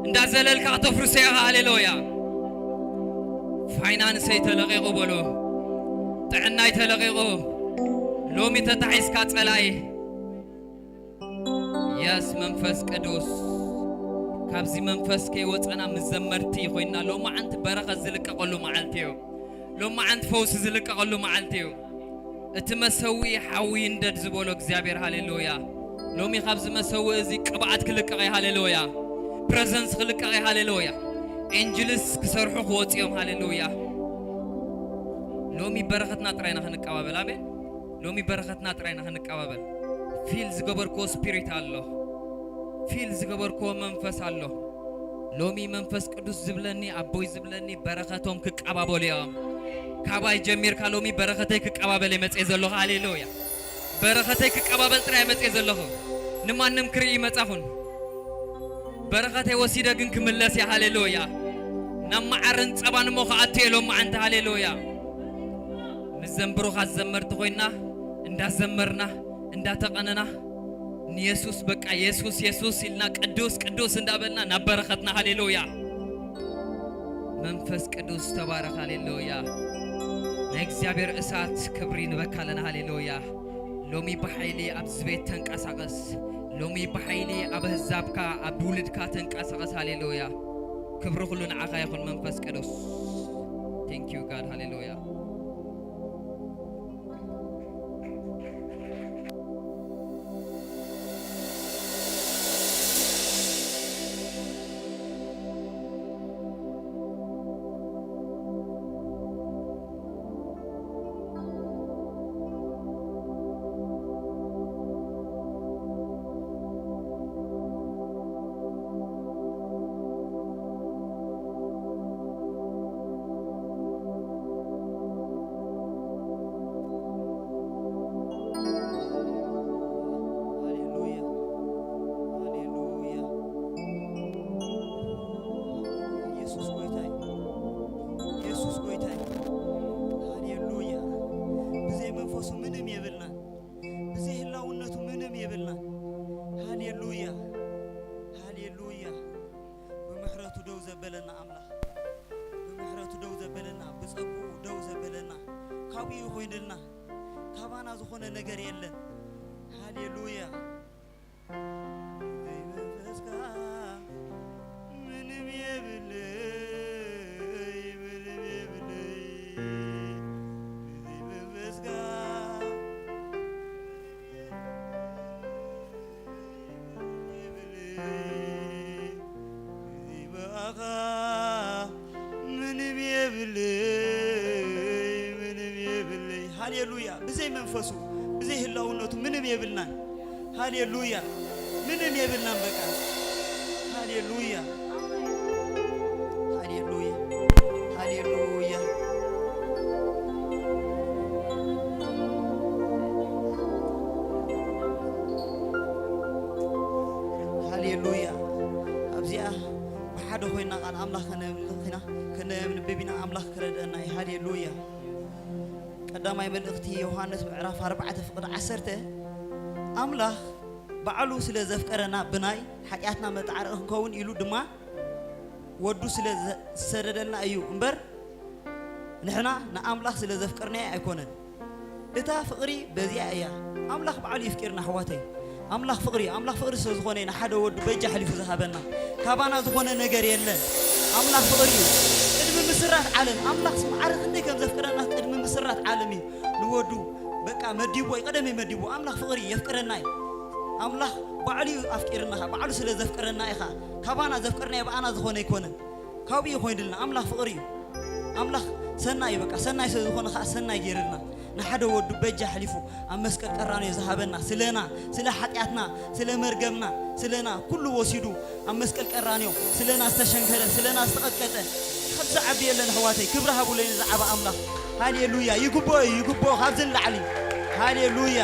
እንዳዘለልካ ክተፍርሶ ኢኻ። ሃሌሉያ። ፋይናንሰይ ተለቂቑ በሎ። ጥዕናይ ተለቂቑ። ሎሚ ተታሒዝካ ጸላኢ። የስ መንፈስ ቅዱስ። ካብዚ መንፈስ ከይወጸና ምስ ዘመርቲ ኮይና ሎማዓንቲ በረኸት ዝልቀቐሉ መዓልቲ እዩ። ሎማዓንቲ ፈውሲ ዝልቀቐሉ መዓልቲ እዩ። እቲ መሰውኢ ሓዊ ይንደድ ዝበሎ እግዚኣብሔር። ሃሌሉያ። ሎሚ ካብዚ መሰውኢ እዚ ቅብኣት ክልቀቕ እዩ። ሃሌሉያ። ፕረዘንስ ክልቀቕ እዩ። ሃሌሉያ። ኤንጅልስ ክሰርሑ ክወፁ እዮም። ሃሌሉያ። ሎሚ በረኸትና ጥራይና ክንቀባበል። ኣሜን። ሎሚ በረኸትና ጥራይና ክንቀባበል። ፊል ዝገበርክዎ ስፒሪት ኣሎ። ፊል ዝገበርክዎ መንፈስ ኣሎ። ሎሚ መንፈስ ቅዱስ ዝብለኒ፣ ኣቦይ ዝብለኒ፣ በረኸቶም ክቀባበሉ እዮም። ካባይ ጀሚርካ ሎሚ በረኸተይ ክቀባበል እየ መጽኤ ዘለኹ። ሃሌሉያ። በረኸተይ ክቀባበል ጥራይ እየ መጽኤ ዘለኹ። ንማንም ክርኢ መጻኹን። በረኸተይ ወሲደ ግን ክምለስ እየ። ሃሌሉያ። ናብ መዓርን ጸባን እሞ ክኣቱ እየ ሎማዓንቲ። ሃሌሉያ። ምስ ዘንብሩኻ ዘመርቲ ኮይና፣ እንዳዘመርና፣ እንዳተቐነና፣ ንየሱስ በቃ የሱስ፣ የሱስ ኢልና ቅዱስ፣ ቅዱስ እንዳበልና ናብ በረኸትና። ሃሌሉያ። መንፈስ ቅዱስ ተባረኽ። ሃሌሉያ። ናይ እግዚኣብሔር እሳት ክብሪ ንበካ ኣለና። ሃሌሉያ። ሎሚ ብሓይሊ ኣብዚ ቤት ተንቀሳቐስ። ሎሚ ብሓይሊ ኣብ ኣህዛብካ፣ ኣብ ውልድካ ተንቀሳቐስ። ሃሌሉያ። ክብሪ ኩሉ ንዓኻ ይኹን መንፈስ ቅዱስ። Thank you God. ሃሌሉያ። ሃሌሉያ። ሃሌሉያ። ኢየሱስ ጎይታ እዩ። ኢየሱስ ጎይታ እዩ። ሃሌሉያ። ብዘይ መንፈሱ ምንም የብልናን። ብዘይ ህላውነቱ ምንም የብልናን። ሃሌሉያ። ሃሌሉያ። ብምሕረቱ ደው ዘበለና ኣምላኽ፣ ብምሕረቱ ደው ዘበለና፣ ብጸግኡ ደው ዘበለና፣ ካብኡ ኮይንልና፣ ካባና ዝኾነ ነገር የለን። ሃሌሉያ። ብዘይ መንፈስካ ምንም የብለይ፣ ምንም የብለይ። ብዘይ መንፈስካ ምንም የብለይ፣ ምንም የብለይ። ሃሌሉያ። ብዘይ መንፈሱ፣ ብዘይ ህላውነቱ ምንም የብልናን። ሃሌሉያ። ምንም የብልናን በቃ። ሃሌሉያ። ሃሌሉያ። ሃሌሉያ። ሃሌሉያ። ኣብዚኣ ብሓደ ኮይና ቃል ኣምላኽ ከነምልኽ ኢና፣ ከነንብብ ኢና። ኣምላኽ ክረድአና እዩ። ሃሌሉያ። ቀዳማይ መልእኽቲ ዮሃንስ ምዕራፍ ኣርባዕተ ፍቕዲ ዓሰርተ፣ ኣምላኽ ባዕሉ ስለ ዘፍቀረና ብናይ ሓጢኣትና መጣዕረቒ ክንከውን ኢሉ ድማ ወዱ ስለ ዘ-፣ ዝሰደደልና እዩ እምበር፣ ንሕና ንኣምላኽ ስለ ዘፍቀርናዮ ኣይኮነን። እታ ፍቕሪ በዚኣ እያ። ኣምላኽ ባዕሉ የፍቂርና ኣሕዋተይ። ኣምላኽ ፍቕሪ እዩ። ኣምላኽ ፍቕሪ ስለ ዝኾነ እዩ ንሓደ ወዱ በጃ ኣሕሊፉ ዝሃበና። ካባና ዝኾነ ነገር የለን። ኣምላኽ ፍቕሪ እዩ። ቅድሚ ምስራት ዓለም ኣምላኽ ማዕረ ክንደይ ከም ዘፍቅረና ቅድሚ ምስራት ዓለም እዩ ንወዱ በቃ መዲብዎ እዩ። ቀደም እዩ መዲብዎ። ኣምላኽ ፍቕሪ እዩ። የፍቅረና እዩ። ኣምላኽ ባዕሉ እዩ ኣፍቂርና። ባዕሉ ስለ ዘፍቅረና ኢኻ። ካባና ዘፍቅርናዮ ብኣና ዝኾነ ኣይኮነን። ካብኡ እዩ ኮይኑልና። ኣምላኽ ፍቕሪ እዩ። ኣምላኽ ሰናይ እዩ። በቃ ሰናይ ስለ ዝኾነ ኸዓ ሰናይ ገይርልና። ንሓደ ወዱ በጃ ኣሕሊፉ ኣብ መስቀል ቀራንዮ ዝሃበና፣ ስለና፣ ስለ ሓጢኣትና፣ ስለ መርገምና፣ ስለና ኩሉ ወሲዱ ኣብ መስቀል ቀራንዮ ስለና ዝተሸንከረ፣ ስለና ዝተቐጥቀጠ፣ ካብዚ ዓቢ የለን ኣሕዋተይ። ክብሪ ሃቡለይ ንዝዓበ ኣምላኽ። ሃሌሉያ። ይግብኦ እዩ፣ ይግብኦ ካብዚ ንላዕሊ። ሃሌሉያ።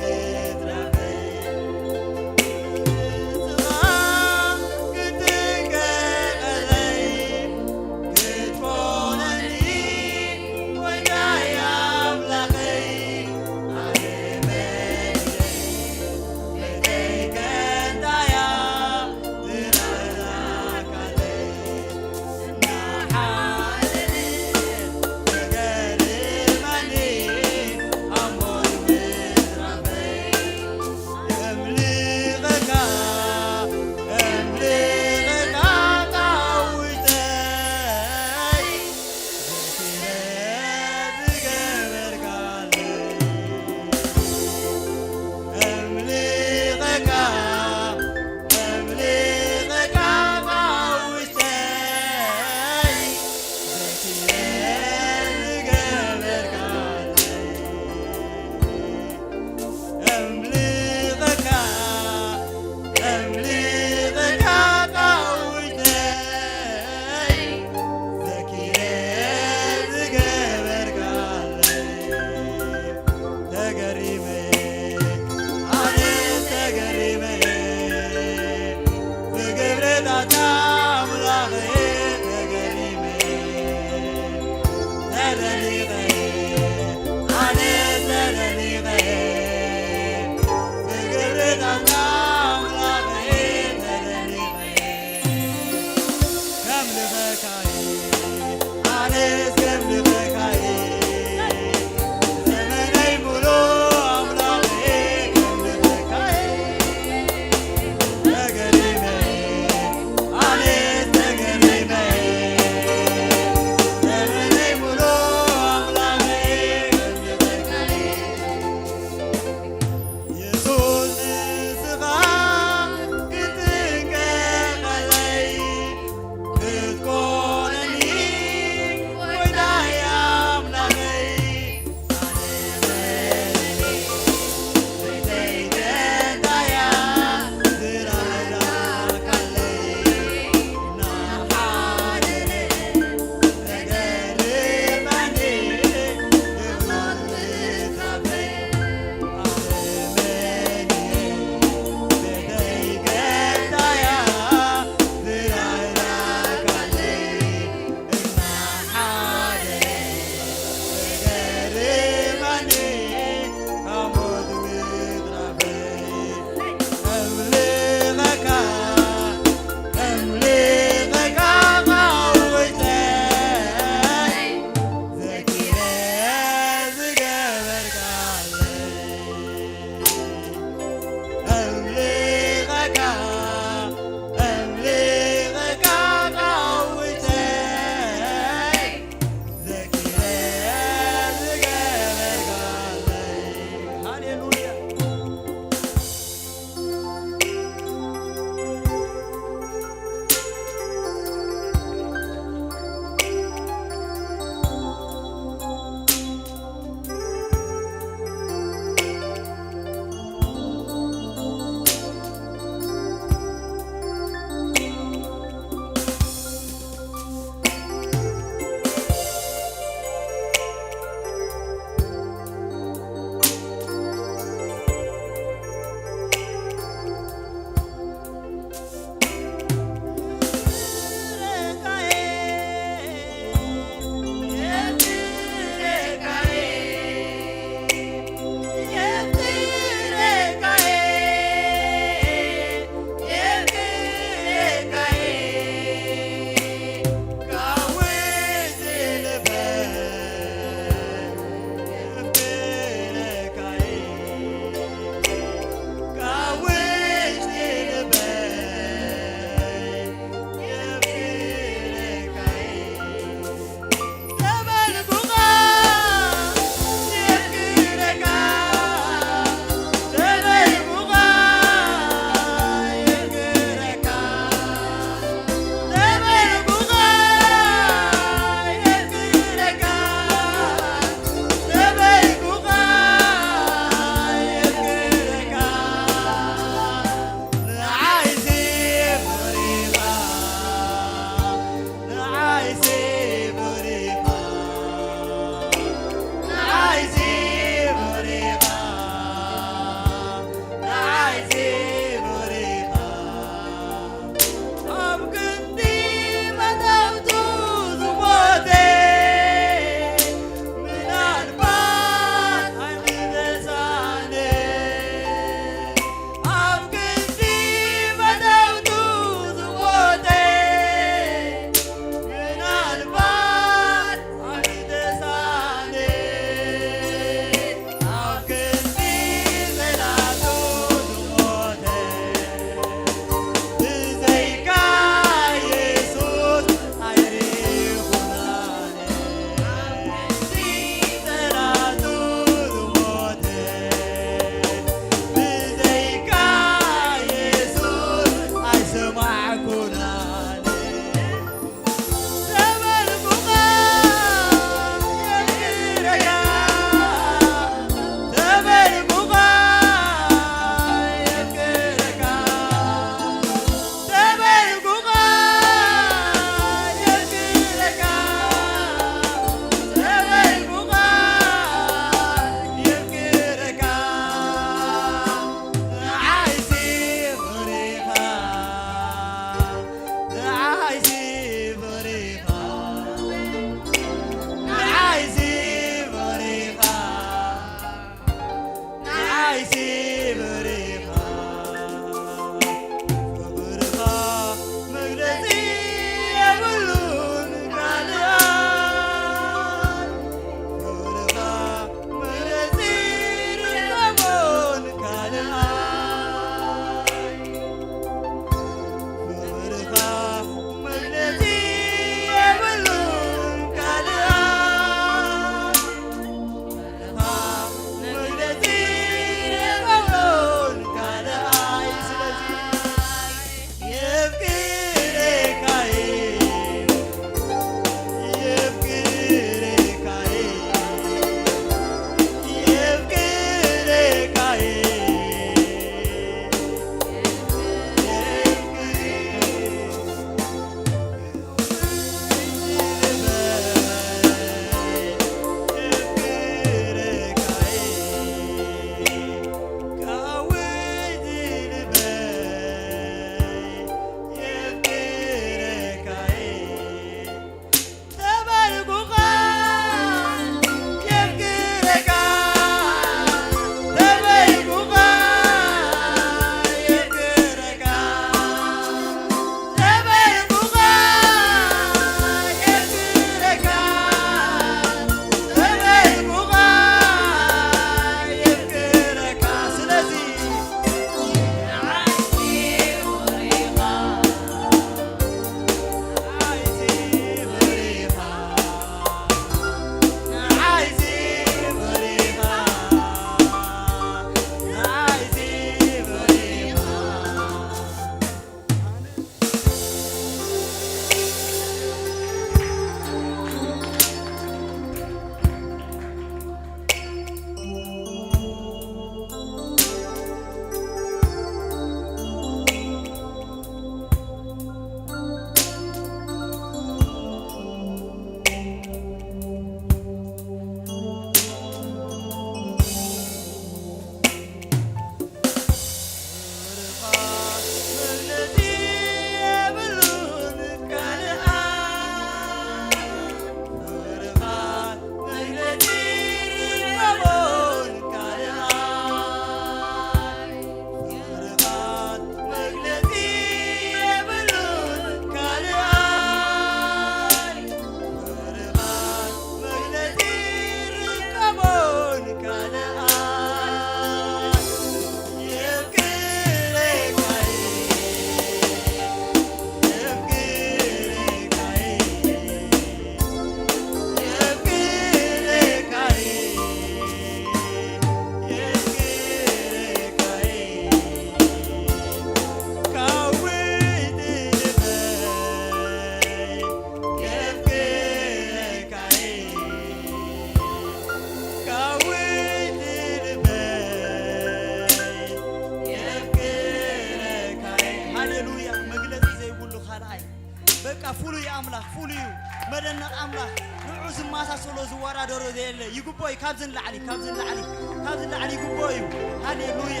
ፍሉይ ኣምላኽ፣ ፍሉይ እዩ። መደነቕ ኣምላኽ፣ ንዑ ዝመሳሰሎ ዝወዳደሮ ዘየለ። ይግቦ እዩ። ካብዚ ንላዕሊ፣ ካብዚ ንላዕሊ፣ ካብዚ ንላዕሊ ይግቦ እዩ። ሃሌሉያ፣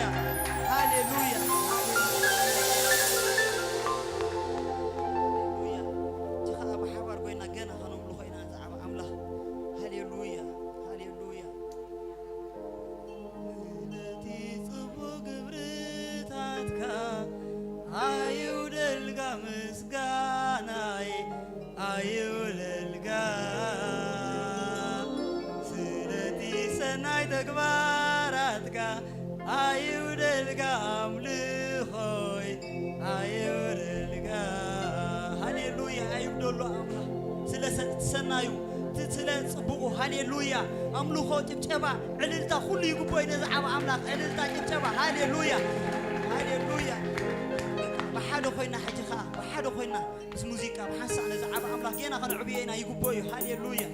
ሃሌሉያ፣ ሃሌሉያ። እቲ ኸኣ ብሓባር ኮይና ገና ከነምልኾ ኢና ንዝዓበ ኣምላኽ። ሃሌሉያ፣ ሃሌሉያ። ስለቲ ጽቡቕ ግብርታትካ ኣይውደልካ ምስጋናይ ኣይውደልካ። ስለቲ ሰናይ ተግባራትካ ኣይውደልካ ኣምልኾይ ኣይውደልካ። ሃሌሉያ ኣይውደሎ ኣምላኽ ስለ ሰ-፣ እቲ ሰናዩ እቲ ስለ ጽቡቑ። ሃሌሉያ ኣምልኾ ጭብጨባ ዕልልታ ኩሉ ይግቦ እዩ ነዚ ዓብ ኣምላኽ። ዕልልታ፣ ጭብጨባ። ሃሌሉያ፣ ሃሌሉያ። ብሓደ ኮይና ሕጂ ኸኣ፣ ብሓደ ኮይና ምስ ሙዚቃ ብሓንሳእ ነዚ ዓብ ኣምላኽ ጌና ከነዕብዮ ኢና። ይግቦ እዩ። ሃሌሉያ።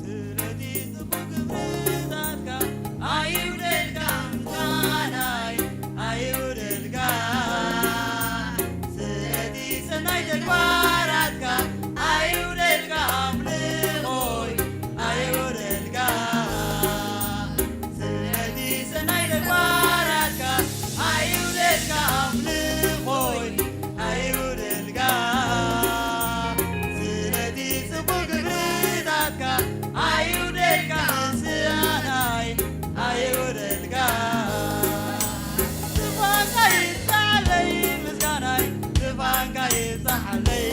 ስለቲ ጽቡቕ ግብርታትካ ኣይውደልካ፣ ምስጋናይ ኣይውደልካ። ስለቲ ሰናይ ተግባራትካ ኣይውደልካ፣ ኣምልኾይ ኣይውደልካ። ስለቲ ሰናይ ተግባራትካ ኣይውደልካ፣ ኣምልኾይ ኣይውደልካ። ስለቲ ጽቡቕ ግብርታትካ ኣይውደልካ፣ ምስጋናይ ኣይውደልካ። ዝፋንካ ይብዛሓለይ ምስጋናይ፣ ዝፋንካ ይብዛሓለይ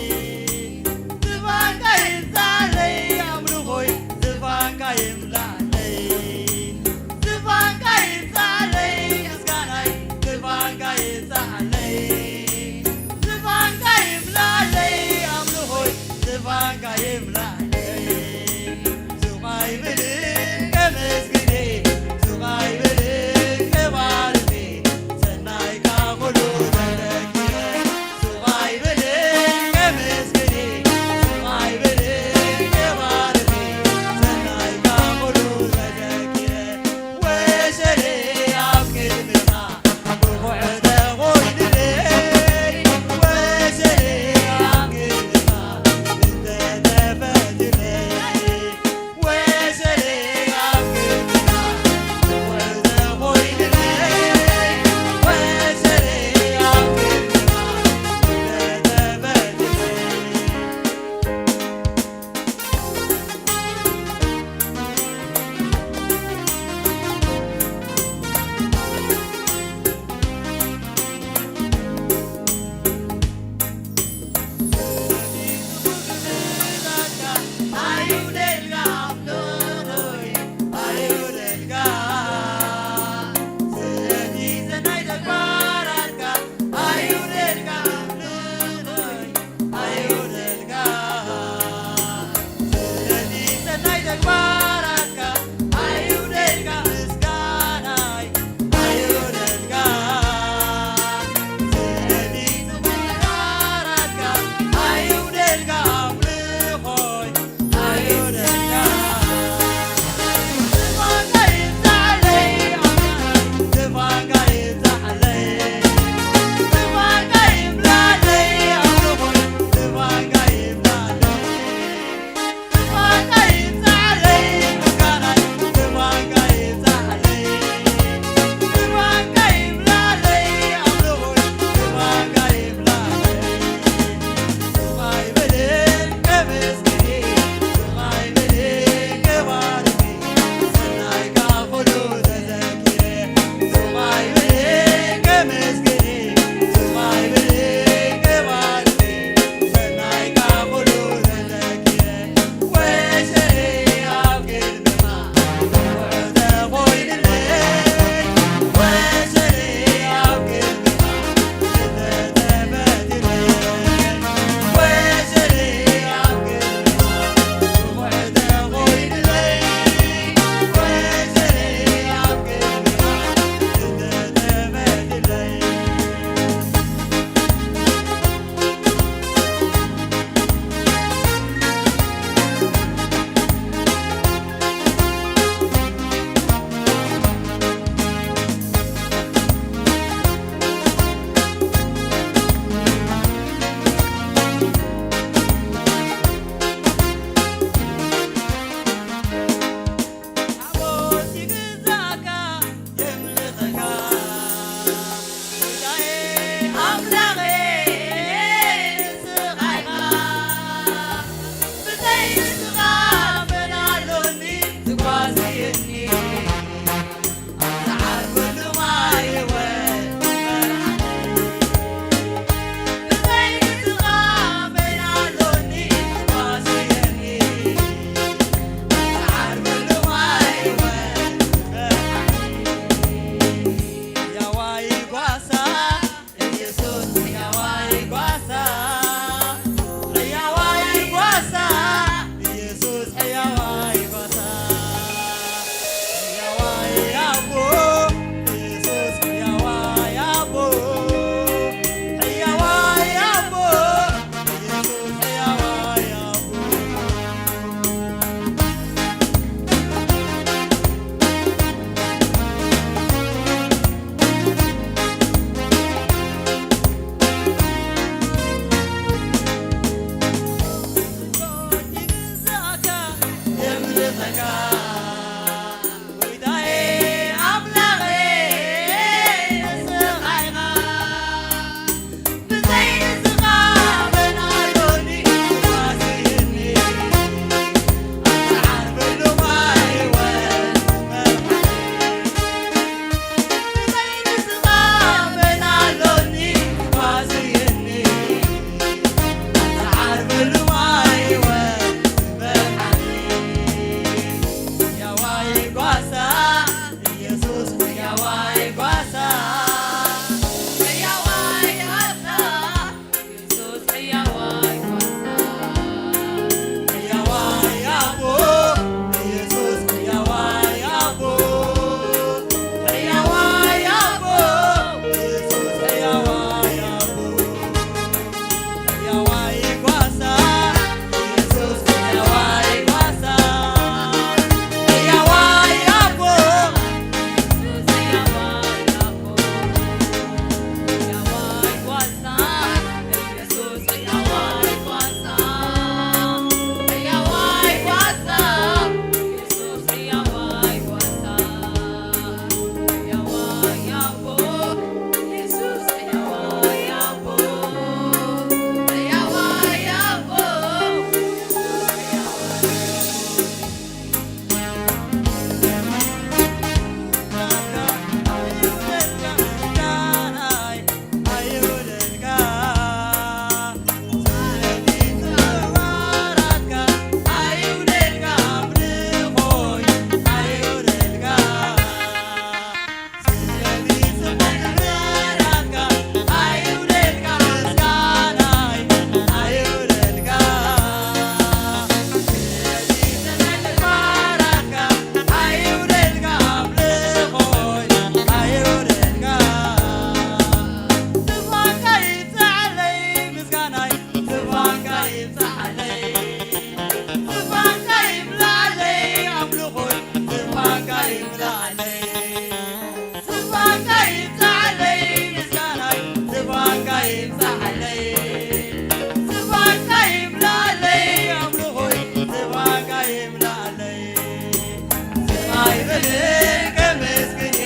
ከመስግኒ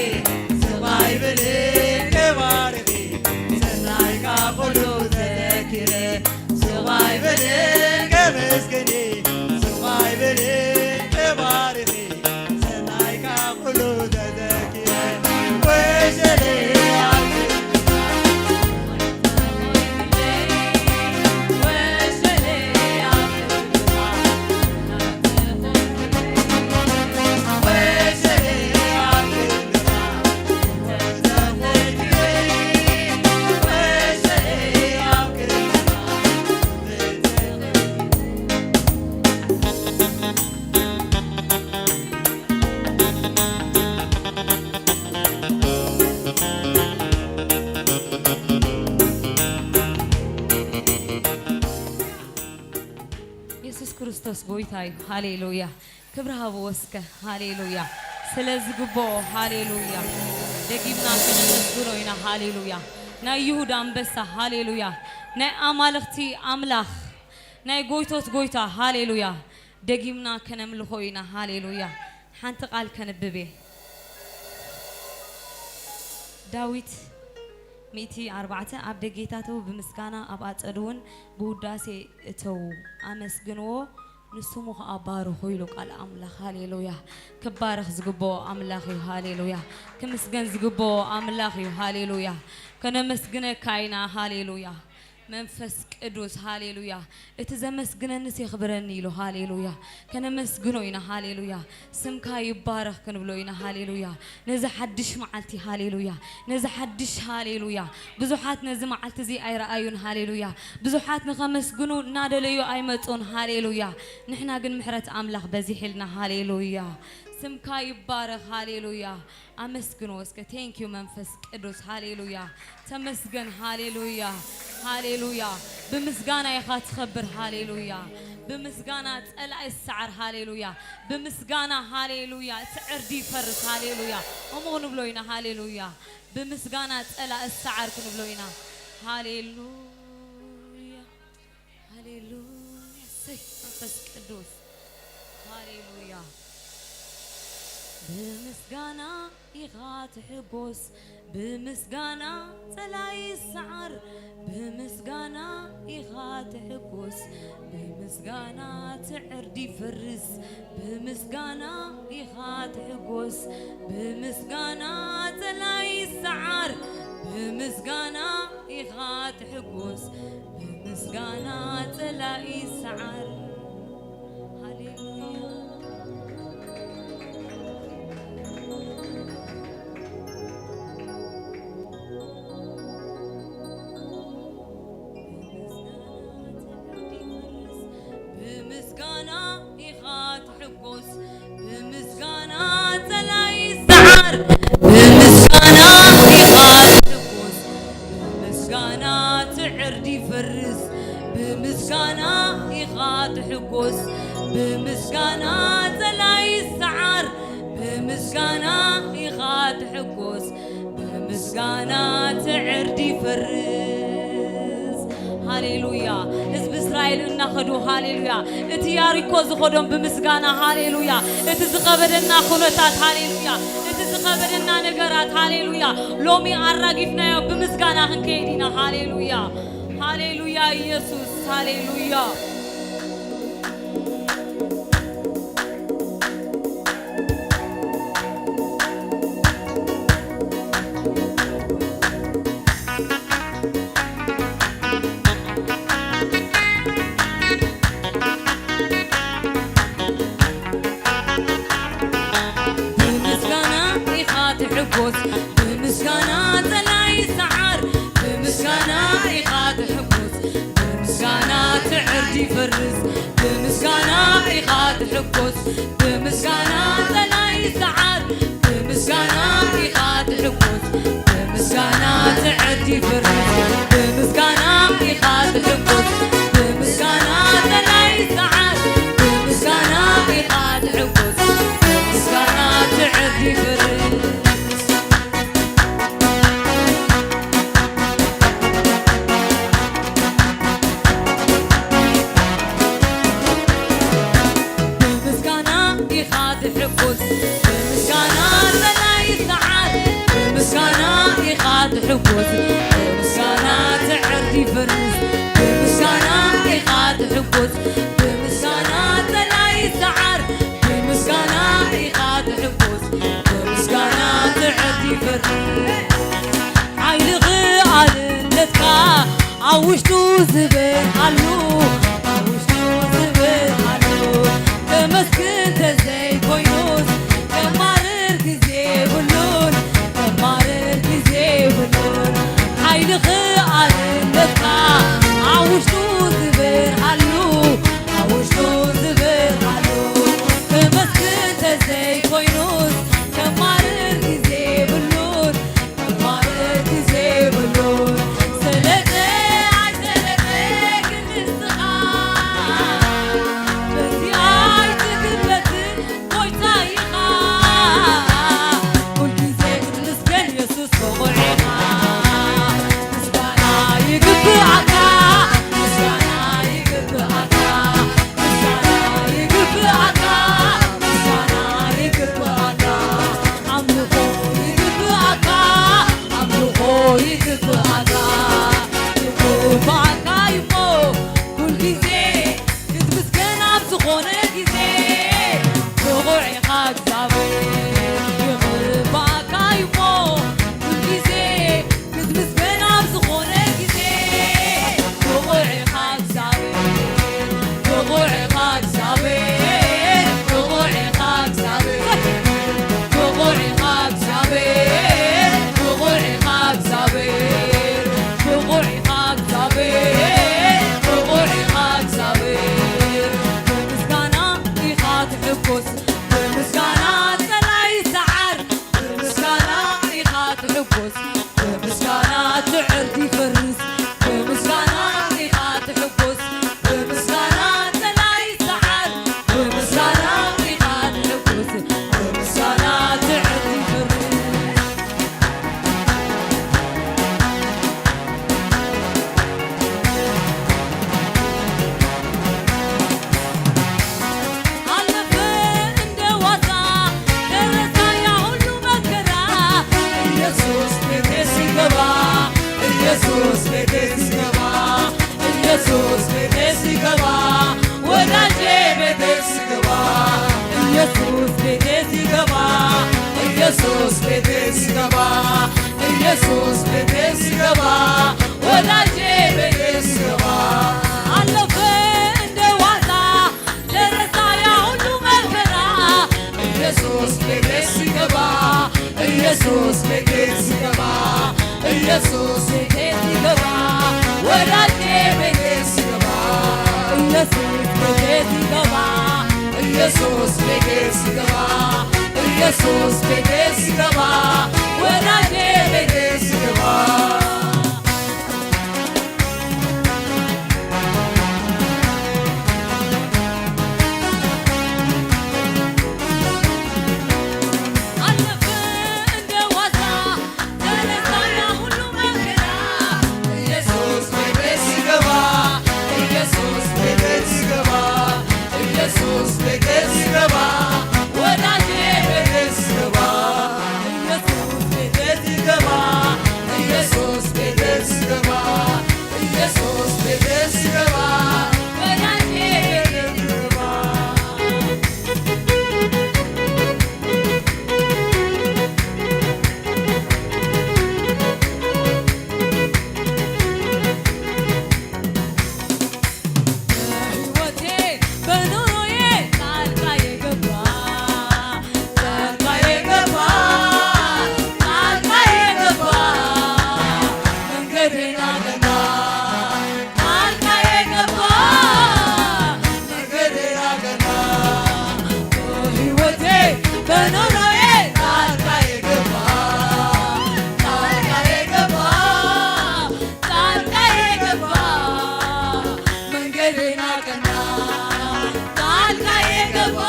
ስቕ ኣይብልን ከባርኺ ሰናይካ ኩሉ ተዘኪረ ስቕ ኣይብልን ከመስግኒ ስቕ ኣይብልን ከባርኺ ሰናይካ ኩሉ ተዘኪረ ወሸለ የሱስ ክርስቶስ ጎይታ እዩ። ሃሌሉያ። ክብሪ ሃብዎ እስከ። ሃሌሉያ። ስለ ዝግብኦ። ሃሌሉያ። ደጊምና ከነመስግኖ ኢና። ሃሌሉያ። ናይ ይሁዳ ኣንበሳ። ሃሌሉያ። ናይ ኣማልኽቲ ኣምላኽ፣ ናይ ጎይቶት ጎይታ። ሃሌሉያ። ደጊምና ከነምልኾ ኢና። ሃሌሉያ። ሓንቲ ቃል ከንብብ እየ። ዳዊት ሚእቲ ኣርባዕተ፣ ኣብ ደጌታቱ ብምስጋና ኣብ ኣጸዱ እውን ብውዳሴ እተዉ፣ ኣመስግንዎ፣ ንስሙ ኸኣ ባርኹ ኢሉ ቃል ኣምላኽ። ሃሌሉያ። ክባረኽ ዝግብኦ ኣምላኽ እዩ። ሃሌሉያ። ክምስገን ዝግብኦ ኣምላኽ እዩ። ሃሌሉያ። ከነመስግነካ ኢና። ሃሌሉያ። መንፈስ ቅዱስ። ሃሌሉያ። እቲ ዘመስግነንስ የኽብረኒ ኢሉ። ሃሌሉያ። ከነመስግኖ ኢና። ሃሌሉያ። ስምካ ይባረኽ ክንብሎ ኢና። ሃሌሉያ። ነዚ ሓድሽ መዓልቲ። ሃሌሉያ። ነዚ ሓድሽ። ሃሌሉያ። ብዙሓት ነዚ መዓልቲ እዚ ኣይረኣዩን። ሃሌሉያ። ብዙሓት ንኸመስግኑ እናደለዩ ኣይመጹን። ሃሌሉያ። ንሕና ግን ምሕረት ኣምላኽ በዚሕልና። ሃሌሉያ። ስምካ ይባረኽ። ሃሌሉያ። ኣመስግኖ እስከ። Thank you መንፈስ ቅዱስ። ሃሌሉያ። ተመስገን። ሃሌሉያ። ሃሌሉያ። ብምስጋና ኢኻ ትኸብር። ሃሌሉያ። ብምስጋና ጸላኢ ዝሰዓር። ሃሌሉያ። ብምስጋና። ሃሌሉያ። እቲ ዕርዲ ይፈርስ። ሃሌሉያ። እሞ ክንብሎ ኢና። ሃሌሉያ። ብምስጋና ጸላኢ ዝሰዓር ክንብሎ ኢና። ሃሌሉያ። ሃሌሉያ። እሰይ መንፈስ ቅዱስ። ሃሌሉያ። ብምስጋና ኢኻ ትሕጎስ፣ ብምስጋና ጸላኢ ይሰዓር፣ ብምስጋና ኢኻ ትሕጎስ፣ ብምስጋና እቲ ዕርዲ ይፈርስ፣ ብምስጋና ኢኻ ትሕጎስ፣ ብምስጋና ጸላኢ ይሰዓር፣ ብምስጋና ኢኻ ትሕጎስ፣ ብምስጋና ጸላኢ ይሰዓር። ሃሌሉያ። ብምስጋና ኢኻ ትሕጎስ፣ ብምስጋና ጸላኢ ይሰዓር፣ ብምስጋና ኢኻ ትሕጎስ፣ ብምስጋና እቲ ዕርዲ ይፈርስ፣ ብምስጋና ኢኻ ትሕጎስ፣ ብምስጋና ጸላኢ ይሰዓር፣ ብምስጋና ኢኻ ትሕጎስ፣ ብምስጋና እቲ ዕርዲ ይፈርስ። ሃሌሉያ። ህዝቢ እስራኤል እናኸዱ፣ ሃሌሉያ፣ እቲ ያሪኮ ዝኸዶም ብምስጋና፣ ሃሌሉያ፣ እቲ ዝኸበደና ኩነታት፣ ሃሌሉያ፣ እቲ ዝኸበደና ነገራት፣ ሃሌሉያ፣ ሎሚ ኣራጊፍናዮ ብምስጋና ክንከይድ ኢና። ሃሌሉያ። ሃሌሉያ ኢየሱስ። ሃሌሉያ። ብምስጋና ኢኻ ትሕጎስ፣ ብምስጋና ጸላኢ ይሰዓር፣ ብምስጋና ኢኻ ትሕጎስ፣ ብምስጋና እቲ ዕርዲ ይፈርስ፣ ብምስጋና ኢኻ ትሕጎስ፣ ብምስጋና ጸላኢ ይሰዓር፣ ብምስጋና ኢኻ ትሕጎስ፣ ብምስጋና እቲ ዕርዲ ይፈርስ፣ ብምስጋና ኢኻ ትሕጎስ፣ ብምስጋና ጸላኢ ይሰዓር፣ ብምስጋና ኢኻ ትሕጎስ፣ ብምስጋና እቲ ዕርዲ ይፈርስ። ብምስጋና ኢኻ ትሕጎስ፣ ብምስጋና ኣብ ውሽጡ ዝበርሃሉ፣ ኣብ ውሽጡ ዝበርሃሉ፣ ተመስግን ተዘይኮይኑስ፣ ከማርር ግዜ የብሉን፣ ከማርር ግዜ የብሉን። ሓይልኺ ኣርነትካ፣ ኣብ ውሽጡ ዝበርሃሉ፣ ኣብ ውሽጡ ዝበርሃሉ፣ ተመስግን ተዘይኮይኑስ፣ ከማርር ግዜ የብሉን። ኣምልኾ ይግብኣካ፣ ኣምልኾ ይግብኣካ፣ ይግብኣካ እዩሞ ኩል ግዜ ክትምስገን ኣብ ዝኾነ ግዜ ብቑዕ ኢኻ እግዚኣብሔር፣ ይግብኣካ እዩሞ ኩል ግዜ ክትምስገን ኣብ ዝኾነ ግዜ ብቑዕ ኢኻ እግዚኣብሔር፣ ብቑዕ ኢኻ እግዚኣብሔር፣ ብቑዕ ኢኻ እግዚኣብሔር፣ ብቑዕ ኢኻ እግዚኣብሔር፣ ብቑዕ ኢኻ እግዚኣብሔር፣ ብቑዕ ኢኻ እግዚኣብሔር፣ ብቑዕ ኢኻ እግዚኣብሔር። ብምስጋና ኢኻ ትሕጎስ፣ ብምስጋና ጸላኢ ይሰዓር፣ ብምስጋና ኢኻ ትሕጎስ፣ ብምስጋና ትዕርዲ ይፈርስ፣ ብምስጋና ኢኻ ትሕጎስ፣ ብምስጋና ጸላኢ ይሰዓር፣ ብምስጋና ኢኻ ትሕጎስ፣ ብምስጋና ትዕርዲ ይፈርስ። አለፈ እንደ ዋዛ ደረሳ ያ ሁሉ መከራ። ኢየሱስ ቤቴ ሲገባ፣ ኢየሱስ ቤቴ ሲገባ፣ ኢየሱስ ቤቴ ሲገባ፣ ወዳጄ ቤቴ ሲገባ፣ ኢየሱስ ቤቴ ሲገባ፣ ኢየሱስ ቤቴ ሲገባ፣ ኢየሱስ ቤቴ ሲገባ፣ ወዳጄ ቤቴ ሲገባ። አለፈ እንደ ዋዛ ደረሳ ያ ሁሉ መከራ። ኢየሱስ ቤቴ ሲገባ፣ ኢየሱስ ቤቴ ሲገባ፣ ኢየሱስ ቤቴ ሲገባ፣ ወዳጄ ቤቴ ሲገባ፣ ኢየሱስ ቤቴ ሲገባ፣ ኢየሱስ ቤቴ ሲገባ፣ ኢየሱስ ቤቴ ሲገባ፣ ወዳጄ ቤቴ ሲገባ። አለፈ እንደ ዋዛ ተረሳ ያ ሁሉ መከራ። ኢየሱስ ቤቴ ሲገባ፣ ኢየሱስ ቤቴ ሲገባ፣ ኢየሱስ ቤቴ ሲገባ፣ ወዳጄ ቤቴ ሲገባ፣ ኢየሱስ ቤቴ ሲገባ፣ ኢየሱስ ቤቴ ሲገባ፣ ኢየሱስ ቤቴ ሲገባ፣ ወዳጄ ቤቴ ሲገባ። በሕይወቴ በኑሮዬ ጣልቃ የገባ፣ ጣልቃ የገባ፣ ጣልቃ የገባ፣ መንገዴን አቀና። ጣልቃ የገባ፣ መንገዴን አቀና። በሕይወቴ በኑሮዬ ጣልቃ የገባ፣ ጣልቃ የገባ፣ ጣልቃ የገባ፣ መንገዴን አቀና። ጣልቃ የገባ፣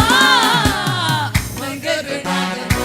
መንገዴን አቀና።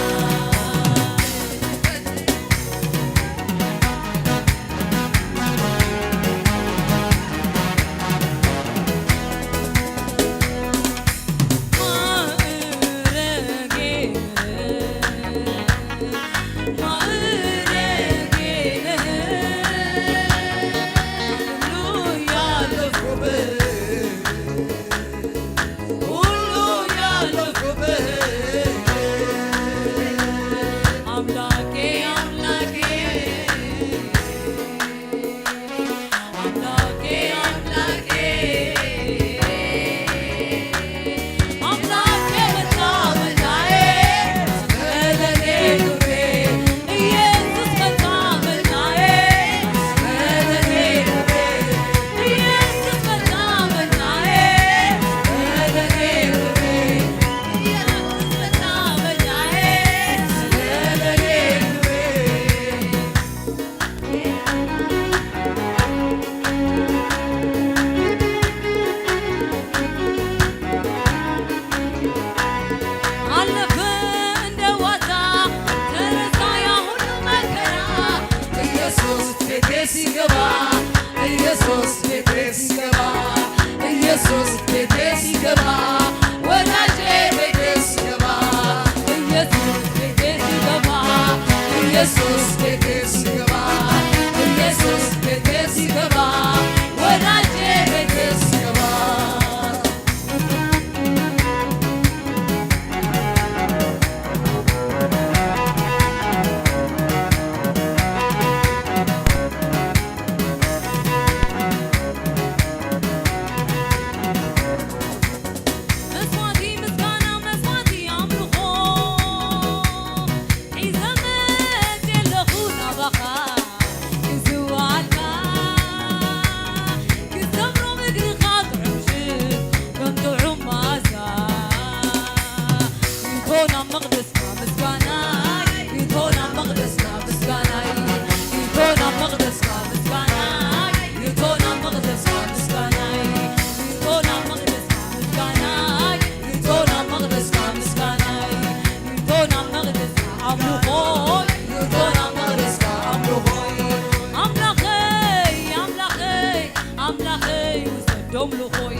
ልኾይ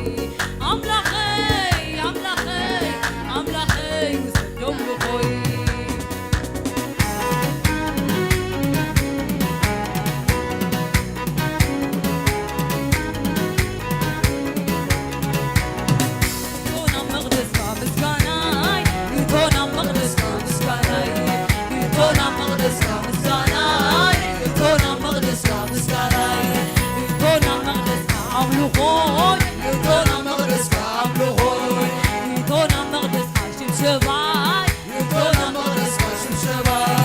ኣምላኸይ ኣምላኸይ ኣምላኸይ ውሰዶም ልኾይ እቶ ናብ መቕደስካ ምስጋናይ እቶ ናብ መቕደስካ ምስጋናይ እቶ ናብ መቕደስካ ምስጋናይ እቶ ናብ መቕደስካ ምስጋናይ እቶ ናብ መቕደስካ ኣምልኾይ እቶ ናብ መቕደስካ ኣምልኾይ እቶ ናብ መቕደስካ ሽብሸባይ እቶ ናብ መቕደስካ ሽብሸባይ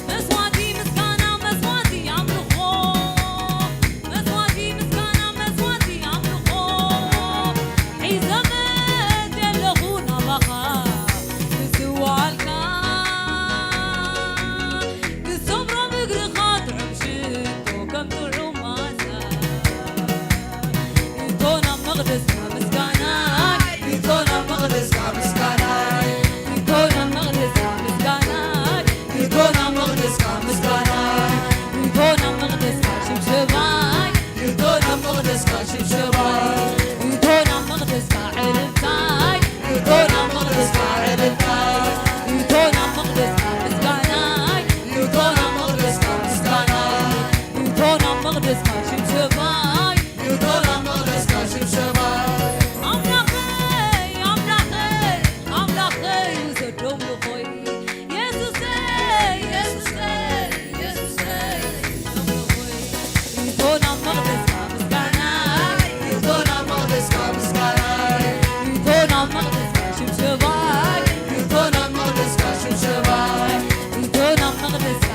መስዋዕቲ ምስጋና መስዋዕቲ ኣምልኾ መስዋዕቲ ምስጋና መስዋዕቲ ኣምልኾ ሒዘ መት ኣለኹ ናባኻ ክስዋልካ ክሰብሮ እግርኻ ጥዑም ሽቶ ከም ጥዑም ማሳ እቶ ናብ መቕደስካ ምስጋናይ እቶ ናብ መቕደስካ ምስጋናይ እቶ ናብ መቕደስካ ምስጋናይ እቶ ናብ መቕደስካ ምስጋናይ እቶ ናብ መቕደስካ ሽብሸባይ እቶ ናብ መቕደስካ ሽብሸባይ እቶ ናብ መቕደስካ ዕልልታይ እቶ ናብ መቕደስካ ዕልልታይ እቶ ናብ መቕደስካ ምስጋናይ እቶ ናብ መቕደስካ ምስጋናይ እቶ ናብ መቕደስካ ሽብሸባይ እቶ ናብ መቕደስካ ሽብሸባይ ኣምላኸይ ኣምላኸይ ኣምላኸይ ውሰዶም ልኾይ የሱሰይ የሱሰይ የሱሰይ ውሰዶም ልኾይ እቶ ናብ መቕደስካ ምስጋናይ እቶ ናብ መቕደስካ ምስጋናይ እቶ ናብ መቕደስካ ሽብሸባይ እቶ ናብ መቕደስካ ሽብሸባይ እቶ ናብ መቕደስካ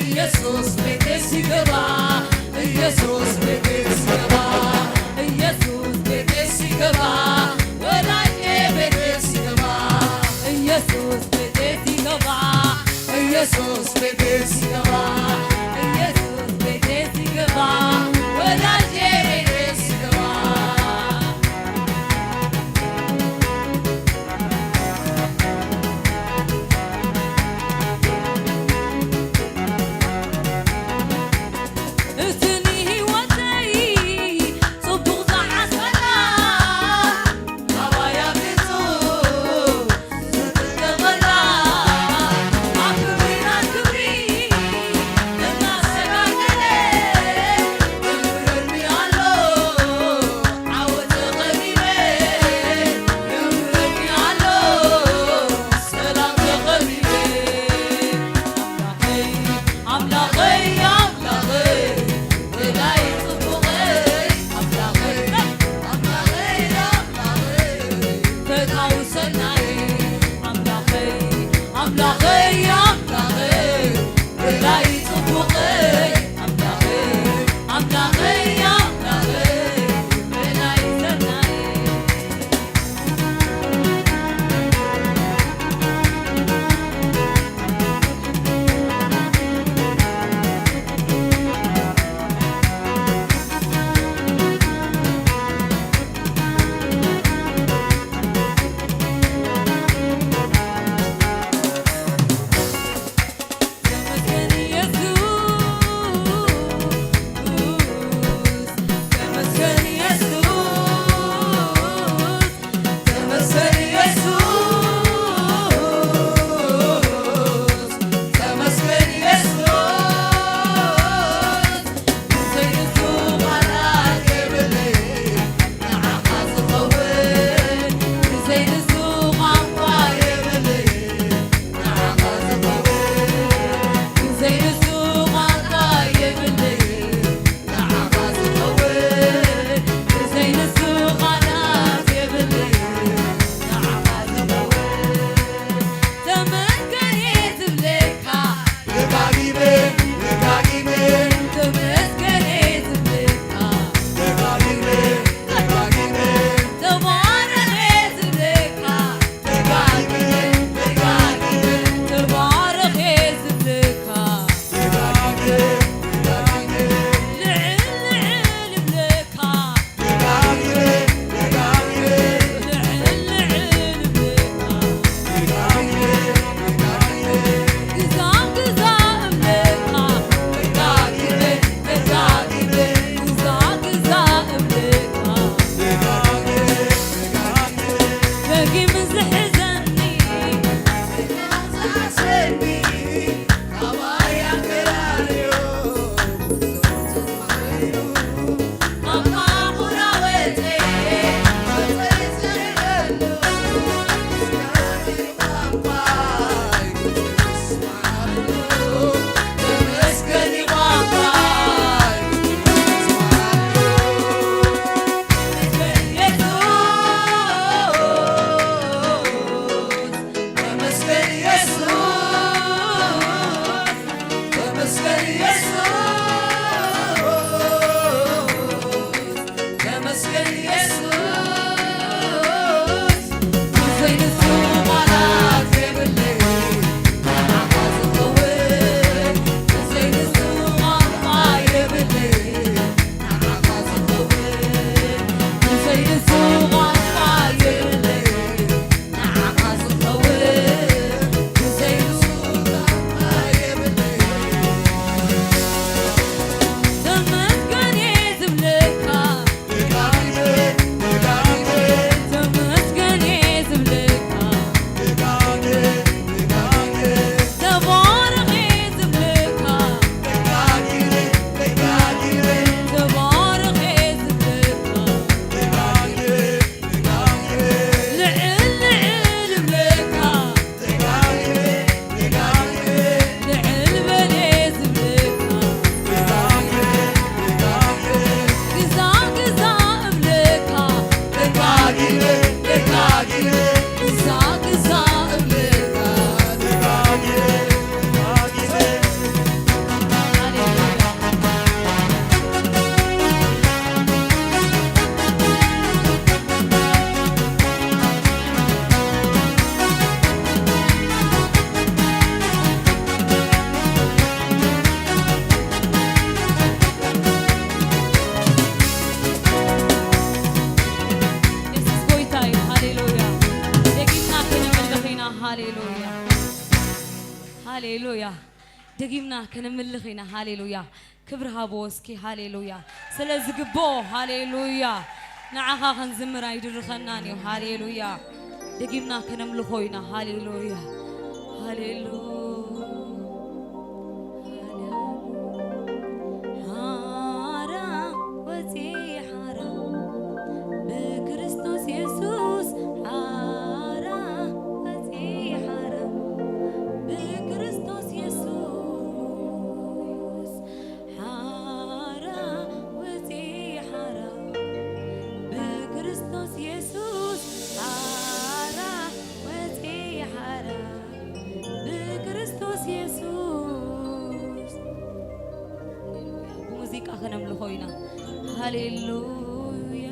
ኢየሱስ ቤቴ ሲገባ ኢየሱስ ቤቴ ሲገባ ኢየሱስ ቤቴ ሲገባ ወዳጄ ቤቴ ሲገባ ኢየሱስ ቤቴ ሲገባ ኢየሱስ ቤቴ ሲገባ ኢየሱስ ቤቴ ሲገባ ወዳጄ ቤቴ ሲገባ ደጊምና ከነምልኽ ኢና። ሃሌሉያ። ክብሪ ሃቦ እስኪ። ሃሌሉያ። ስለ ዝግብኦ። ሃሌሉያ። ንዓኻ ክንዝምር ኣይድርኸናን እዩ። ሃሌሉያ። ደጊምና ከነምልኾ ኢና። ሃሌሉያ። ሃሌሉያ። ሓራ ወፂ ሓራ ብክርስቶስ የሱስ። ሓራ ወፂ ሓራ ብክርስቶስ የሱስ። ሓራ ወፂ ሓራ ብክርስቶስ የሱስ። ሓራ ወፂ ሓራ ብክርስቶስ የሱስ። ብሙዚቃ ከነምልኾ ኢና። ሃሌሉያ።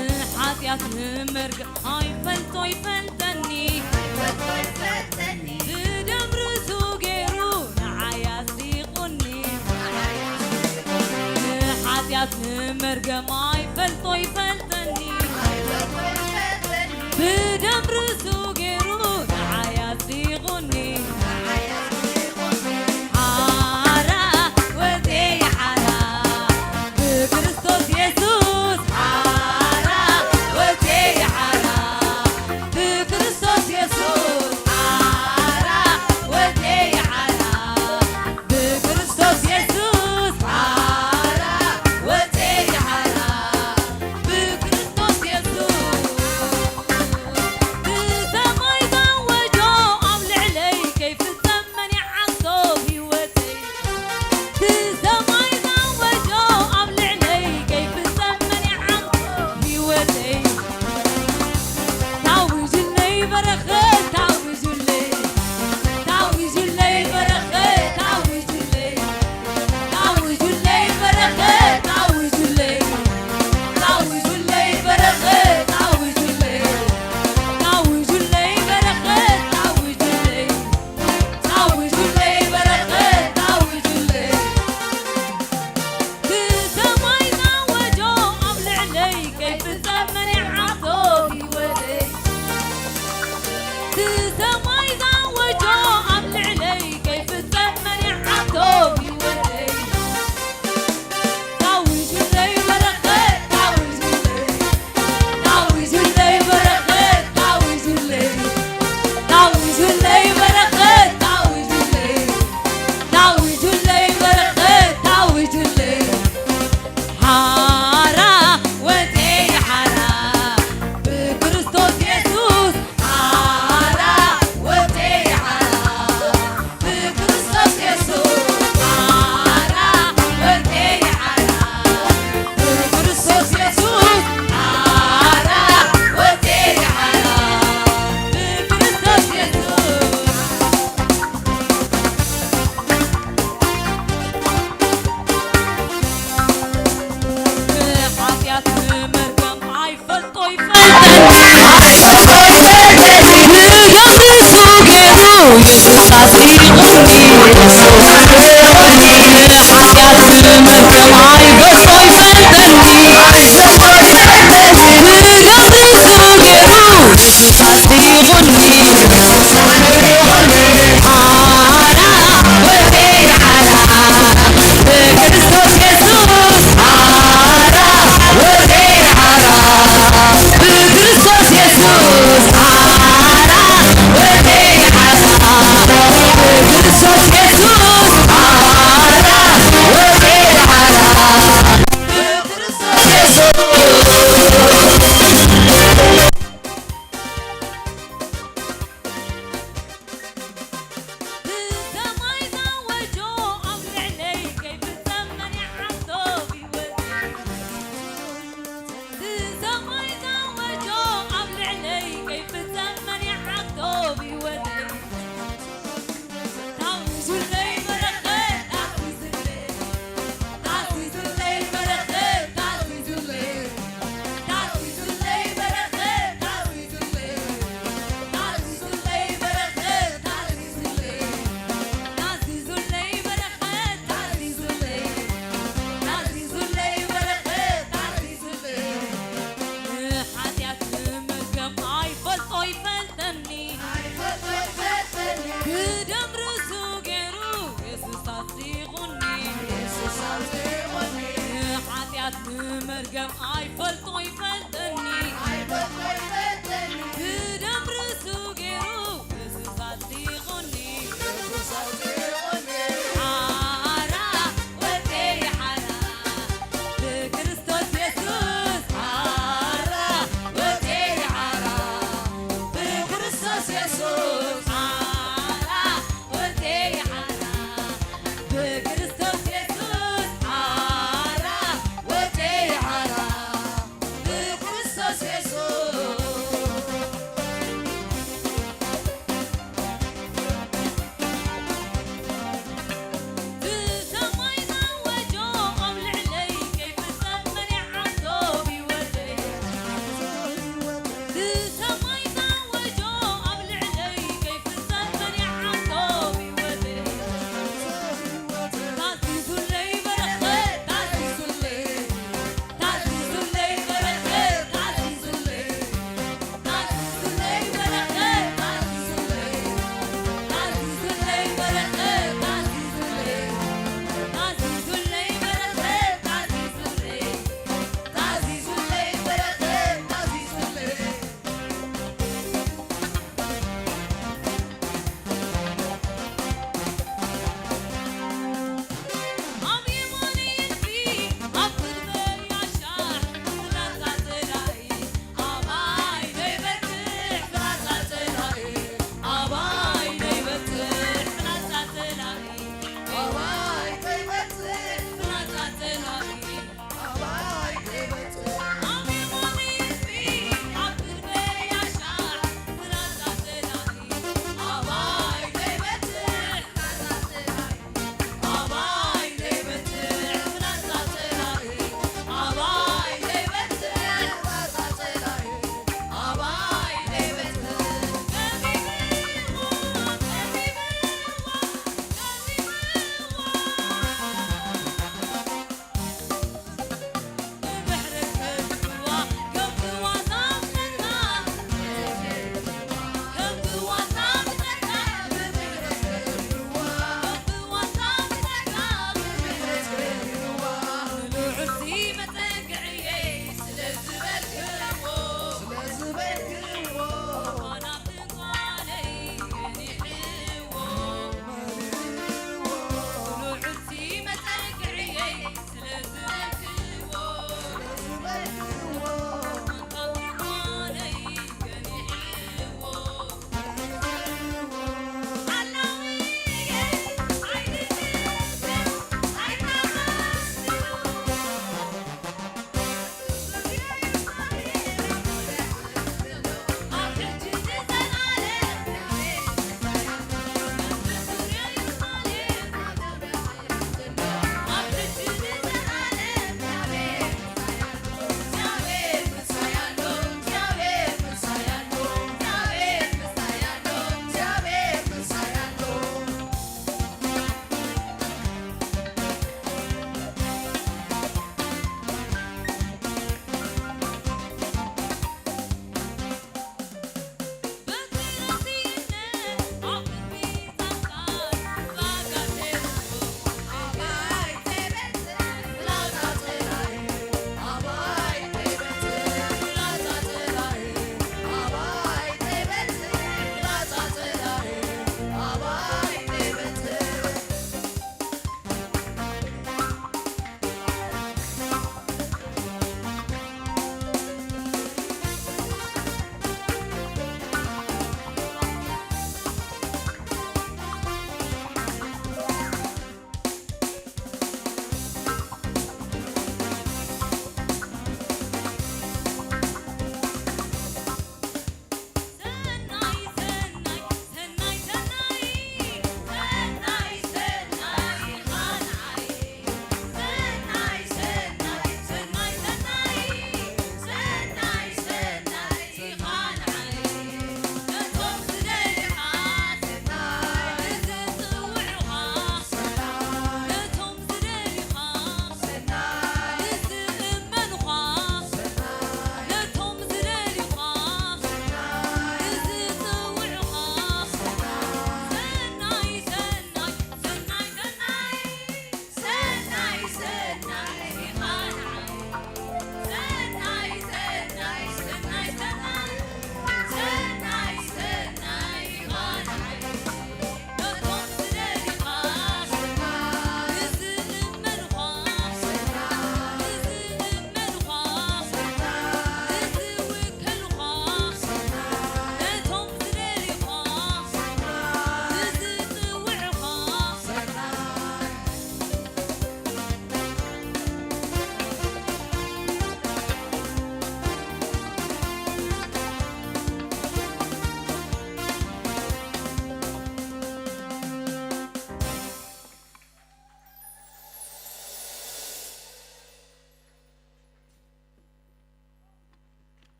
ንሓጢኣት ንመርገም ኣይፈልጦ ይፈልጠኒ። ብደም ርእሱ ገይሩ ንዓይ ኣጽዲቑኒ። ንሓጢኣት ንመርገም ኣይፈልጦ ይፈልጠኒ። ብደም ርእሱ ገይሩ ንዓይ ኣጽዲቑኒ። ሓራ ወፂ ሓራ ብክርስቶስ የሱስ። ሓራ ወፂ ሓራ ብክርስቶስ የሱስ። ሓራ ወፂ ሓራ ብክርስቶስ የሱስ። ሓራ ወፂ ሓራ ብክርስቶስ የሱስ። ብሰማይ ንመርገም ኣይፈልጦ ይፈልጠኒ። ብደም ርእሱ ገይሩ የሱስ ኣጽዲቑኒ። ሓራ ወደይ ሓራ ብክርስቶስ የሱስ። ሓራ ወደይ ሓራ ብክርስቶስ የሱስ። ሓራ ወደይ ሓራ ብክርስቶስ የሱስ። ሓራ ወደይ ሓራ ብክርስቶስ የሱስ።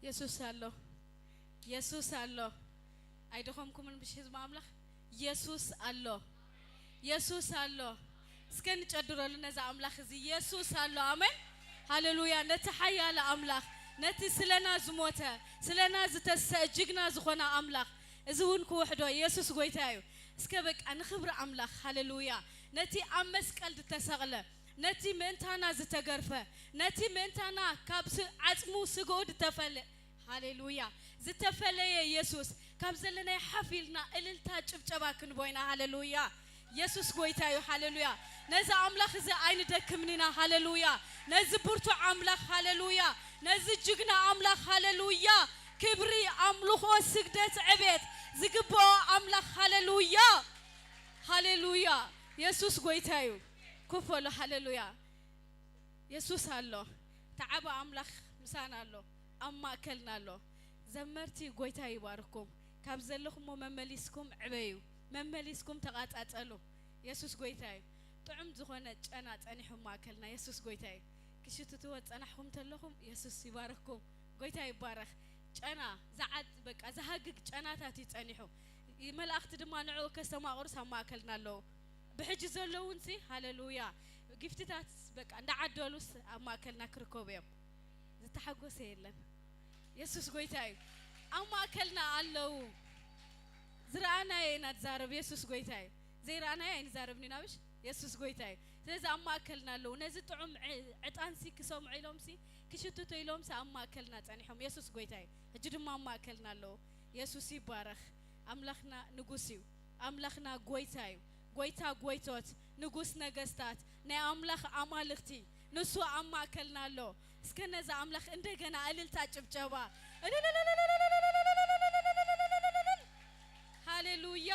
የሱስ ኣሎ። የሱስ ኣሎ። ኣይደኸምኩምን ምሽ ህዝቢ ኣምላኽ? የሱስ ኣሎ። የሱስ ኣሎ። እስከ ንጨድረሉ ነዚ ኣምላኽ እዚ። የሱስ ኣሎ። ኣሜን። ሃሌሉያ። ነቲ ሓያል ኣምላኽ፣ ነቲ ስለና ዝሞተ፣ ስለና ዝተሰ-፣ ጅግና ዝኾነ ኣምላኽ፣ እዚ እውን ክውሕዶ የሱስ ጎይታ እዩ። እስከ በቃ ንኽብሪ ኣምላኽ። ሃሌሉያ። ነቲ ኣብ መስቀል ዝተሰቕለ፣ ነቲ ምእንታና ዝተገርፈ፣ ነቲ ምእንታና ካብ ስ-፣ ዓጽሙ ስግኡ ዝተፈለ-፣ ሃሌሉያ። ዝተፈለየ የሱስ፣ ካብ ዘለናይ ሓፍ ኢልና እልልታ ጭብጨባ ክንቦ ኢና። ሃሌሉያ። የሱስ ጎይታ እዩ። ሃሌሉያ። ነዚ ኣምላኽ እዚ ኣይንደክምን ኢና። ሃሌሉያ። ነዚ ብርቱዕ ኣምላኽ፣ ሃሌሉያ። ነዚ ጅግና ኣምላኽ፣ ሃሌሉያ። ክብሪ፣ ኣምልኾ፣ ስግደት፣ ዕቤት ዝግብኦ ኣምላኽ፣ ሃሌሉያ። ሃሌሉያ። የሱስ ጎይታ እዩ። ኮፍ በሉ። ሃሌሉያ። የሱስ ኣሎ። ተዓበ ኣምላኽ ምሳና ኣሎ። ኣብ ማእከልና ኣሎ። ዘመርቲ፣ ጎይታ ይባርኩም። ካብ ዘለኹሞ መመሊስኩም ዕበዩ። መመሊስኩም ተቓጻጸሉ። የሱስ ጎይታ እዩ። ጥዑም ዝኾነ ጨና ጸኒሑ ኣብ ማእከልና። የሱስ ጎይታ እዩ። ክሽትትዎ ዝጸናሕኹም ተለኹም፣ የሱስ ይባርኩም። ጎይታ ይባረኽ። ጨና፣ ዝዓጥ-፣ በቃ ዝሃግግ ጨናታት እዩ ጸኒሑ። ይ-፣ መላእኽቲ ድማ ንዕኡ ከስተማቕሩስ ኣብ ማእከልና ኣለዉ። ብሕጂ ዘለዉንሲ፣ ሃሌሉያ፣ ጊፍትታት በቃ እንዳዓደሉስ ኣብ ማእከልና ክርከቡ እዮም። ዝተሓጎሰ የለን። የሱስ ጎይታ እዩ። ኣብ ማእከልና ኣለዉ። ዝረኣናዮ ኢና ንዛረብ። የሱስ ጎይታ እዩ። ዘይረኣናዮ ኣይንዛረብን ኢና፣ ብሽ? የሱስ ጎይታ እዩ። ስለዚ ኣብ ማእከልና ኣለዉ። ነዚ ጥዑም ዕ-፣ ዕጣንሲ ክሰምዑ ኢሎምሲ፣ ክሽትቱ ኢሎምሲ ኣብ ማእከልና ጸኒሖም። የሱስ ጎይታ እዩ። ሕጂ ድማ ኣብ ማእከልና ኣለዉ። የሱስ ይባረኽ። ኣምላኽና ንጉስ እዩ። ኣምላኽና ጎይታ እዩ። ጎይታ ጎይቶት፣ ንጉስ ነገስታት፣ ናይ ኣምላኽ ኣማልኽቲ፣ ንሱ ኣብ ማእከልና ኣሎ። እስከ ነዚ ኣምላኽ እንደገና እልልታ፣ ጭብጨባ። ሃሌሉያ፣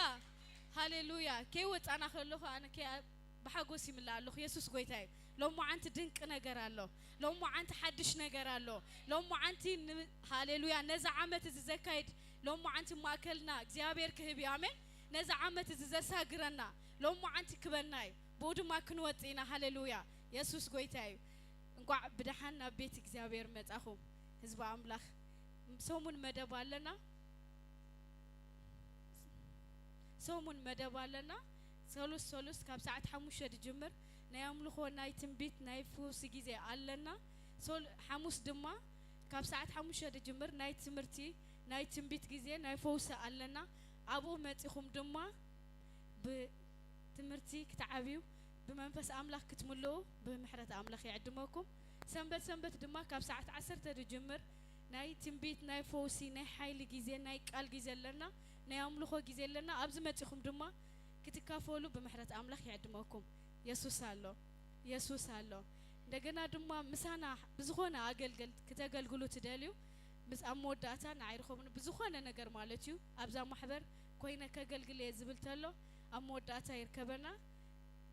ሃሌሉያ። ከይወጻና ከለኹ ኣነ ከይ-፣ ብሓጎስ ይምላእ ኣለኹ። የሱስ ጎይታ እዩ። ሎማዓንቲ ድንቂ ነገር ኣሎ። ሎማዓንቲ ሓድሽ ነገር ኣሎ። ሎማዓንቲ ን-፣ ሃሌሉያ፣ ነዚ ዓመት እዚ ዘካይድ ሎማዓንቲ ማእከልና እግዚኣብሔር ክህብ እዩ። ኣሜን። ነዚ ዓመት እዚ ዘሳግረና ሎማዓንቲ ክበና እዩ። ብኡ ድማ ክንወጽእ ኢና። ሃሌሉያ። የሱስ ጎይታ እዩ። እንቋዕ ብደሓን ናብ ቤት እግዚኣብሔር መጻኹም ህዝቢ ኣምላኽ። ሰሙን መደብ ኣለና። ሰሙን መደብ ኣለና። ሰሉስ ሰሉስ ካብ ሰዓት ሓሙሽተ ዝጅምር ናይ ኣምልኾ፣ ናይ ትንቢት፣ ናይ ፍውሲ ግዜ ኣለና። ሶል-፣ ሓሙስ ድማ ካብ ሰዓት ሓሙሽተ ዝጅምር ናይ ትምህርቲ፣ ናይ ትንቢት ግዜ፣ ናይ ፈውሲ ኣለና። ኣብኡ መጺኹም ድማ ብትምህርቲ ክትዓብዩ፣ ብመንፈስ ኣምላኽ ክትምልኡ ብምሕረት ኣምላኽ ይዕድመኩም። ሰንበት ሰንበት ድማ ካብ ሰዓት ዓሰርተ ዝጅምር ናይ ትንቢት፣ ናይ ፈውሲ፣ ናይ ሓይሊ ግዜ፣ ናይ ቃል ግዜ ኣለና፣ ናይ ኣምልኾ ግዜ ኣለና። ኣብዚ መጺኹም ድማ ክትካፈሉ ብምሕረት ኣምላኽ ይዕድመኩም። የሱስ ኣሎ፣ የሱስ ኣሎ። እንደገና ድማ ምሳና ብዝኾነ ኣገልግል ክተገልግሉ ትደልዩ፣ ምስ ኣብ መወዳእታ ንዓይ ርኸቡኒ፣ ብዝኾነ ነገር ማለት እዩ፣ ኣብዛ ማሕበር ኮይነ ከገልግል እየ ዝብል ተሎ፣ ኣብ መወዳእታ ይርከበና።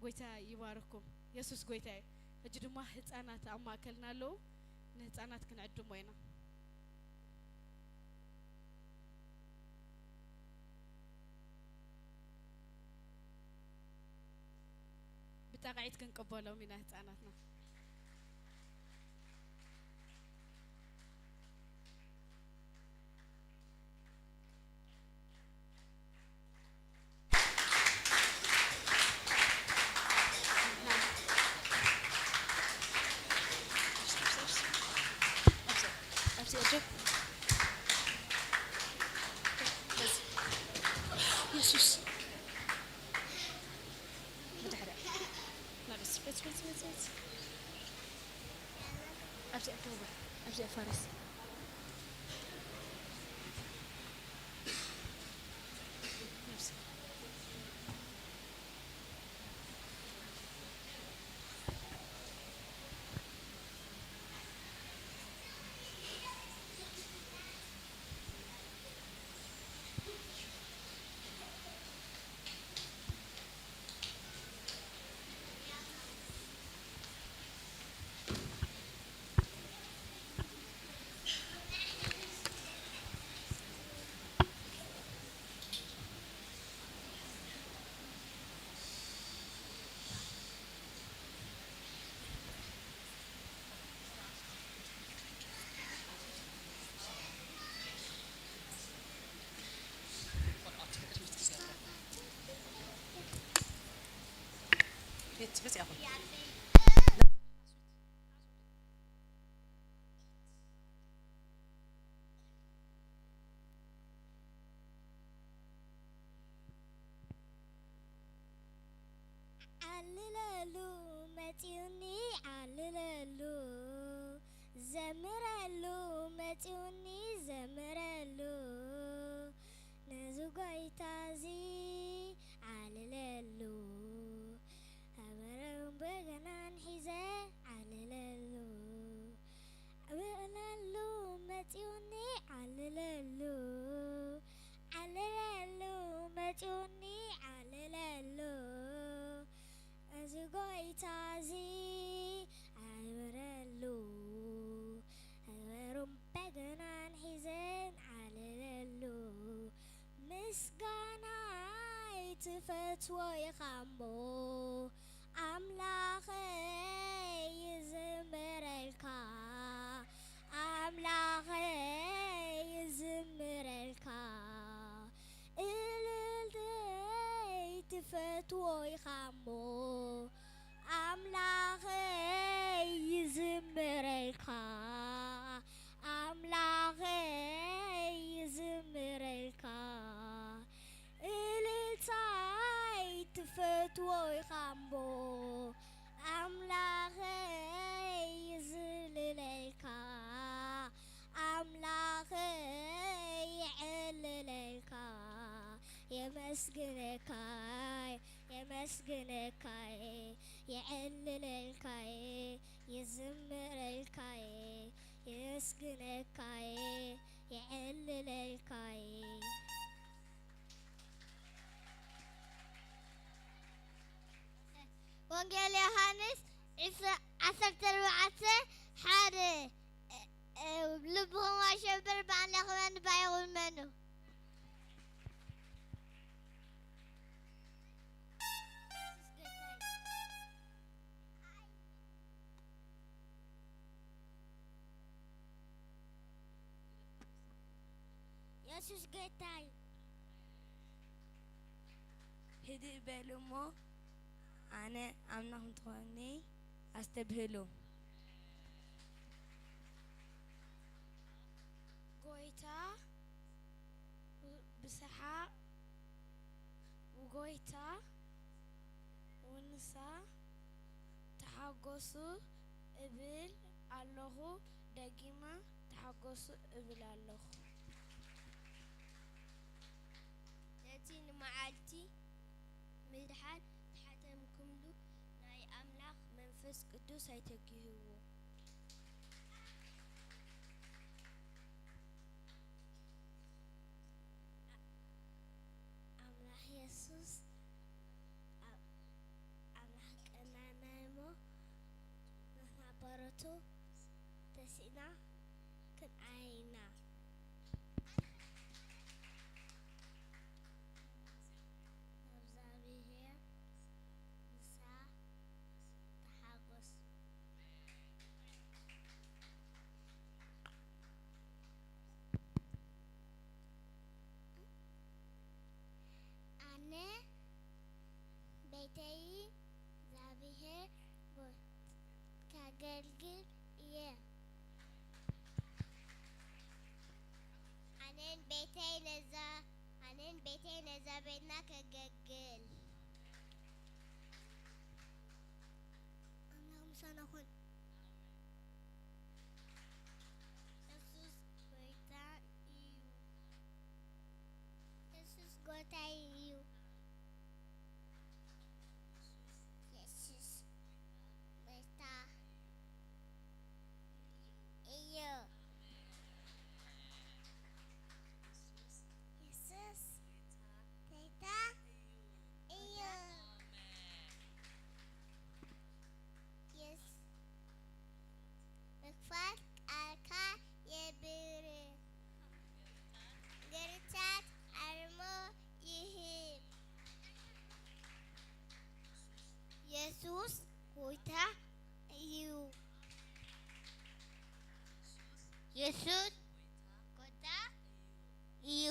ጎይታ ይባርኩም። የሱስ ጎይታ እዩ። ሕጂ ድማ ህፃናት ኣብ ማእከልና ኣለዉ፣ ንህፃናት ክንዕድሞ ኢና። ብጣቕዒት ክንቅበሎም ኢና ህፃናትና። የሱስ ብድሕሪኣ። ናበስ፣ በስ፣ በስ፣ በስ፣ በስ። ኣብዚኣ ተውባ፣ ኣብዚኣ ፋረስ። ናበስ። ቤት ጽሕፈት ያኹን። ዓልለሉ መጺኡኒ ዓልለሉ፣ ዘምረሉ መጺኡኒ ዘምረሉ፣ ነዚ ጎይታ እዚ ዓልለሉ፣ ከበሮን በገናን ሒዘ ዓልለሉ፣ ዓልለሉ መጺኡኒ ዓልለሉ፣ ዓልለሉ መጺኡኒ ዓልለሉ፣ እዚ ጎይታ እዚ ዓብረሉ፣ ከበሮን በገናን ሒዘን ዓልለሉ፣ ምስጋናይ ትፈትዎ ኢኻ እሞ፣ ኣምላኸይ ይዝምረልካ፣ ኣምላኸይ ይዝምረልካ፣ እልልተይ ትፈትዎ ኢኻ እሞ፣ ኣምላኸይ ይዝምረልካ፣ ኣምላኸይ ይዝምረልካ፣ እልልታይ ትፈትዎ ኢኻ እሞ፣ ኣምላኸይ ይዝልለልካ፣ ኣምላኸይ የዕልለልካ፣ የመስግነካ፣ የመስግነካ፣ የዕልለልካ፣ ይዝምረልካ፣ የመስግነካ፣ የዕልለልካ። ወንጌል ዮሃንስ ዕስራ፣ ዓሰርተ ኣርባዕተ፣ ሓደ። እ፣ እ፣ ልብኹም ኣሸብር ብኣምላኽ መን ባይኹም መኑ። የሱስ ጌታ እዩ። ህድእ በሉ እሞ ኣነ ኣምላኽ ምዃነይ ኣስተብህሉ። ጎይታ ብሰሓቕ፣ ጎይታ ውንሳ፣ ተሓጎሱ እብል ኣለኹ፣ ደጊመ ተሓጎሱ እብል ኣለኹ። ነቲ ንመዓልቲ ምድሓን ዝሓተምኩምሉ ናይ ኣምላኽ መንፈስ ቅዱስ ኣይተግህዎ። ኣምላኽ የሱስ ኣብ ኣምላኽ ቀናና እሞ ንሕና በረቱ ተሲእና ክንዓይና። እግዚኣብሔር ምሳ ተሓጎሱ። ኣነ ቤተይ እግዚኣብሔር ከገልግል እየ። ኣነን ቤተይ ነዛ ኣነን ቤተይ ነዛ ቤትና ከገልግል። ኣምላኽ ምሳና ኩን። የሱስ ጎይታ እዩ። የሱስ ጎይታ እዩ። የሱስ ጎይታ እዩ። የሱስ ጎይታ እዩ። የስ-፣ ምክፋት ቃልካ የብርህ፣ ገርታት ኣርሞ ይህብ። የሱስ ጎይታ እዩ። የሱስ ጎይታ እዩ።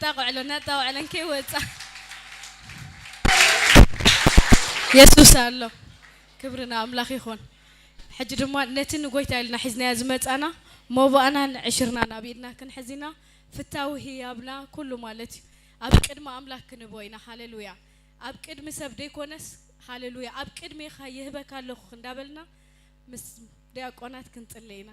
እናጣቕዕሎ እናጣቕዕለን ከይወፃ የሱስ ኣሎ። ክብሪ ንኣምላኽ ይኹን። ሕጂ ድማ ነቲ ንጎይታ ኢልና ሒዝናዮ ዝመጻና መባእናን ዕሽርናን ኣብ ኢድና ክንሕዝ ኢና። ፍታዊ ህያብና ኩሉ ማለት እዩ ኣብ ቅድሚ ኣምላኽ ክንቦ ኢና። ሃሌሉያ። ኣብ ቅድሚ ሰብ ደይኮነስ፣ ሃሌሉያ፣ ኣብ ቅድሜኻ ይህበካ ኣለኹ እንዳበልና ምስ ዲያቆናት ክንጽሊ ኢና።